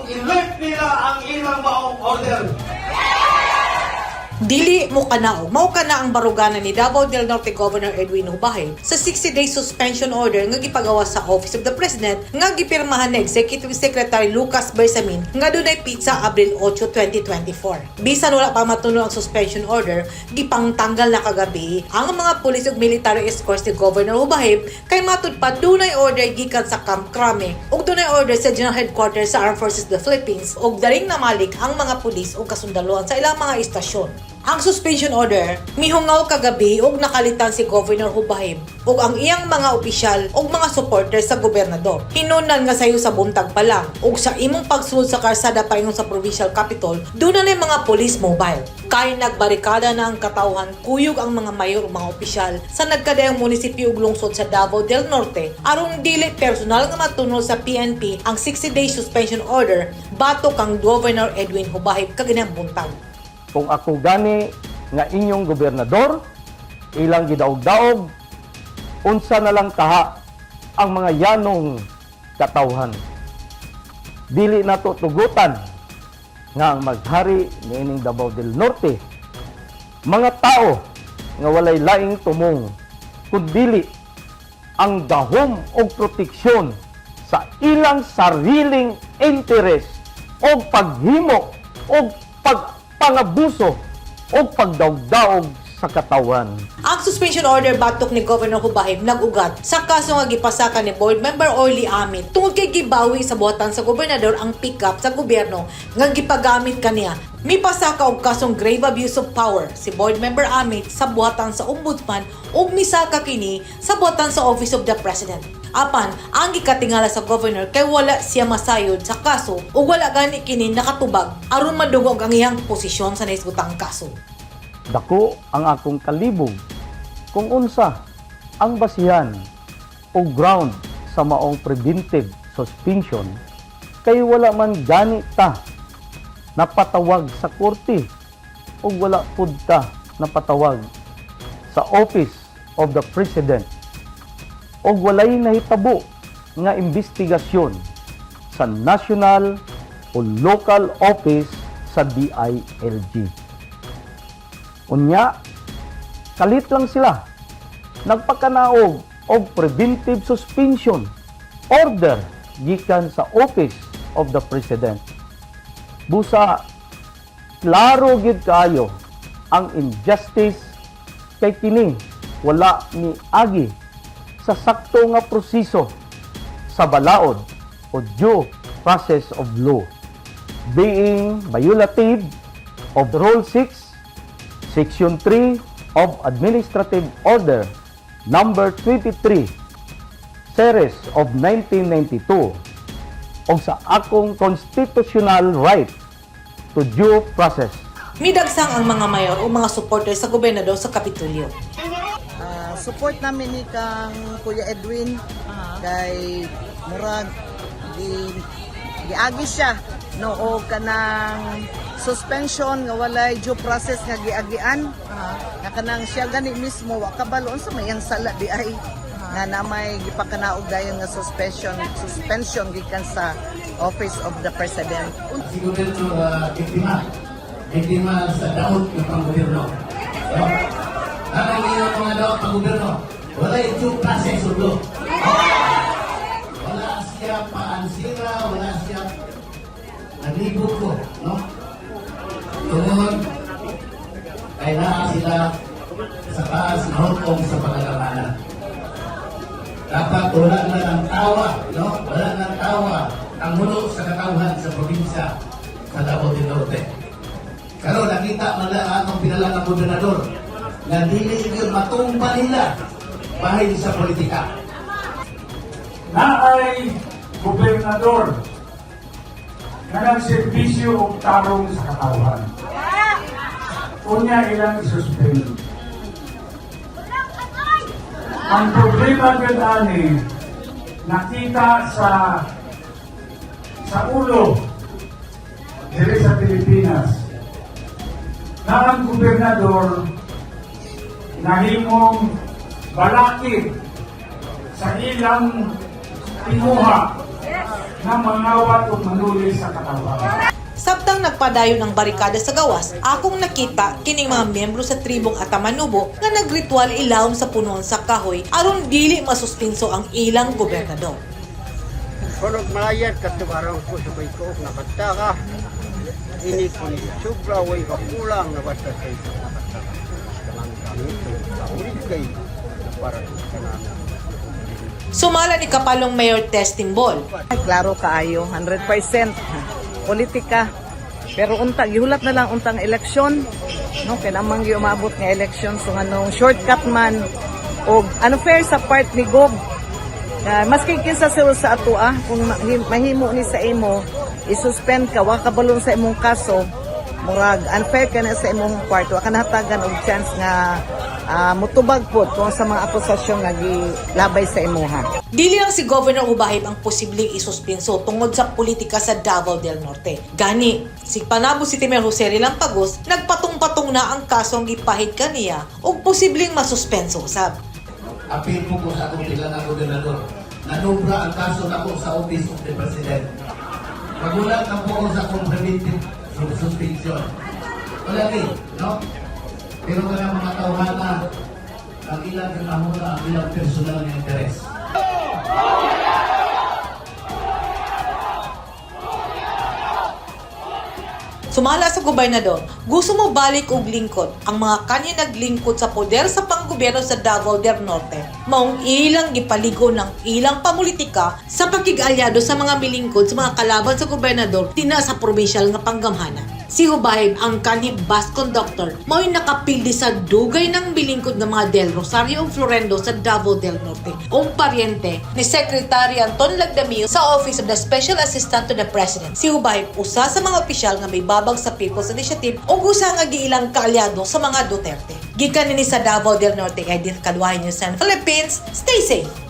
I-lift nila ang ilang maong order. Dili mo kanaog, mao kana ang baruganan ni Davao del Norte Governor Edwin Jubahib sa 60-day suspension order nga gipagawas sa Office of the President nga gipirmahan ni Executive Secretary Lucas Bersamin nga dunay petsa Abril 8, 2024. Bisan wala pa matuno ang suspension order, gipangtanggal na kagabi ang mga pulis ug military escorts ni Governor Jubahib kay matud pa dunay order gikan sa Camp Crame ug dunay order sa General Headquarters sa Armed Forces of the Philippines ug daring namalik ang mga pulis ug kasundaluhan sa ilang mga istasyon. Ang suspension order mihungaw kagabi ug nakalitan si Governor Jubahib ug ang iyang mga opisyal ug mga supporters sa gobernador. Hinunan nga sayo sa buntag pa lang ug sa imong pagsulod sa karsada paingon sa provincial capital, duna na mga police mobile. Kay nagbarikada na ang katawhan kuyog ang mga mayor ug mga opisyal sa nagkadayang munisipyo ug lungsod sa Davao del Norte aron dili personal nga matunol sa PNP ang 60-day suspension order batok kang Governor Edwin Jubahib kaganang buntag. Kung ako gani nga inyong gobernador, ilang gidaog-daog, unsa na lang kaha ang mga yanong katawhan. Dili nato tugutan nga ang maghari niining Davao del Norte, mga tao nga walay laing tumong kundili ang gahom og proteksyon sa ilang sariling interes o paghimo o pagpangabuso o pagdaog-daog sa katawan. Ang suspension order batok ni Governor Jubahib nag-ugat sa kaso nga gipasaka ni board member Orly Amit tungod kay gibawi sa buhatan sa gobernador ang pickup sa gobyerno nga gipagamit kaniya. Mipasaka og kasong grave abuse of power si board member Amit sa buhatan sa ombudsman ug misaka kini sa buhatan sa Office of the President. Apan, ang gikatingala sa governor kay wala siya masayod sa kaso ug wala gani kini nakatubag aron madungog ang iyang posisyon sa nahisgutang kaso. Dako ang akong kalibog kung unsa ang basihan o ground sa maong preventive suspension kay wala man gani ta napatawag sa korte ug wala pud ta napatawag sa Office of the President ug walay nahitabo nga investigasyon sa national o local office sa DILG. Unya, kalit lang sila. Nagpakanaog og preventive suspension order gikan sa Office of the President. Busa, klaro gyud kaayo ang injustice kay kini wala ni agi sa sakto nga proseso sa balaod o due process of law, being violative of Rule 6, Section 3 of Administrative Order Number 23, Series of 1992 o sa akong constitutional right to due process. Midagsang ang mga mayor o mga supporters sa gobernador sa Kapitolyo. Ah, support namin ni kang Kuya Edwin kay murag gi giagi siya no og kanang suspension nga walay due process nga giagian, nga kanang siya gani mismo wa kabalo unsa may iyang sala di ay nga na may gipakanaog dayon nga suspension suspension gikan sa Office of the President. Si gobyerno biktima. Biktima sa daot ng panggobyerno. No? Ano yung mga daot panggobyerno? Wala due process of law. Wala siya paansira, wala siya nalibot ko, no? Tungod kay naa sila sa taas na hukong sa pagkakamanan. Dapat wala na ng tawa, no? Wala ng tawa ang hulo sa katawhan sa probinsya sa Davao del Norte. Karon nakita man lang ang atong pinala ng gobernador na dili gyud matumba nila bahin sa politika. Naay gobernador nga nagserbisyo og tarong sa katawhan. Unya ilang isuspend. Ang problema gyud ani nakita sa ulo diri sa Pilipinas na ang gobernador nahimong balakid sa ilang tinguha. nga mangawat o manuli sa katawhan. Sabtang nagpadayon ang barikada sa gawas, akong nakita kining mga miyembro sa tribong Atamanubo nga nagritual ilawom sa punon sa kahoy aron dili masuspinso ang ilang gobernador. Kunog malayat katubarang ko sa may kuok nakataka. Ini kun sobra way kakulang na basta sa ito nakataka. Kanang kami sa ulit kay para sa kanang. Sumala ni Kapalong Mayor Testimbol. Ay, klaro kaayo, 100% politika. Pero unta gihulat na lang untang eleksyon, no, kay namang giumabot nga eleksyon, so anong shortcut man og unfair sa part ni Gog. Maski kinsa sila sa ato, kung mahimo ni sa imo i-suspend ka, wa ka balon sa imong kaso, murag unfair ka na sa imong part, wa ka nahatagan og chance nga mutubag pod kung sa mga akusasyon nga gilabay sa imuha. Dili lang si Governor Jubahib ang posibleng isuspinso tungod sa politika sa Davao del Norte. Gani, si Panabo City Mayor Jose Relampagos nagpatong-patong na ang kasong gipahid kaniya ug posibleng masuspenso usab. Apil po ko sa akong pila nga gobernador. Nanubra ang kaso nako sa Office of the President. Magulat na po ko sa akong preventive suspension. Wala ni, no? Pero kana mga tawhana, ang ilang kinahuna, ang ilang personal na interes. Sumala sa gobernador, gusto mo balik og lingkod ang mga kanya naglingkod sa poder sa panggobyerno sa Davao del Norte. Maong ilang gipaligo ng ilang pamulitika sa pakig-alyado sa mga milingkod sa mga kalaban sa gobernador tina sa provincial nga panggamhanan. Si Jubahib, ang kanhi bus conductor, mao'y nakapildi sa dugay ng bilingkod ng mga Del Rosario ug Florendo sa Davao del Norte, ang paryente ni Secretary Anton Lagdameo sa Office of the Special Assistant to the President. Si Jubahib, usa sa mga opisyal nga may babag sa People's Initiative ug usa nga giilang kaalyado sa mga Duterte. Gikan ni sa Davao del Norte, Edith Kalwahin, News 10 Philippines. Stay safe!